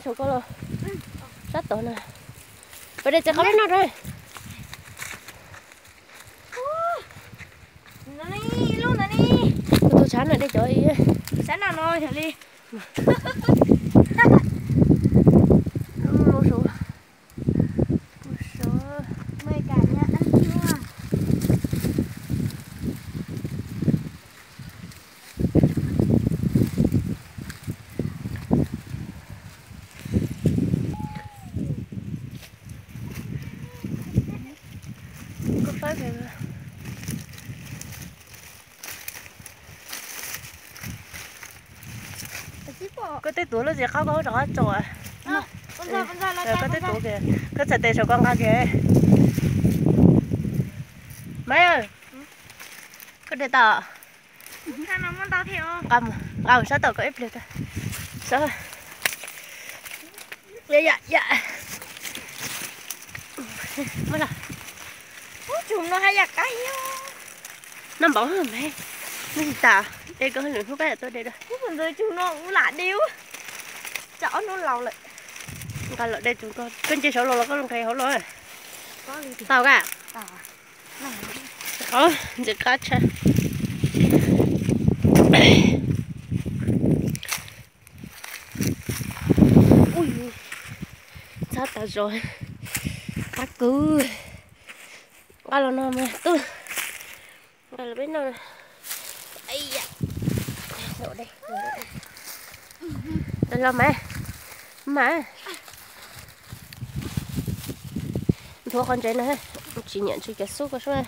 Saum ko los sab tod na. Pab de txiv qaub lub no rau. Kuv tus tshav no de cov sab no no li. Koj twb tuav lub txiv qaub koj rov qab tso. Koj twb tuav kiag, koj txhais tes saum koj nqa kiag. Maiv, koj de tau? Nqa mus sab tom koj ib pliag tag. Noj npaum me, noj tsis tas, de koj lwm hnub peb tuaj de dua. Nqa los de, koj nce saud los los koj los nqes hauv los. Tau ka? Ntxim qab tshaj. Ub, txhab tas zog, qab kawg. Nqa los no mas tub, nqa los peb noj. Los mas, mas nthuav qhov ntsev no, tsis nyiam ntsis cov xub ko sub.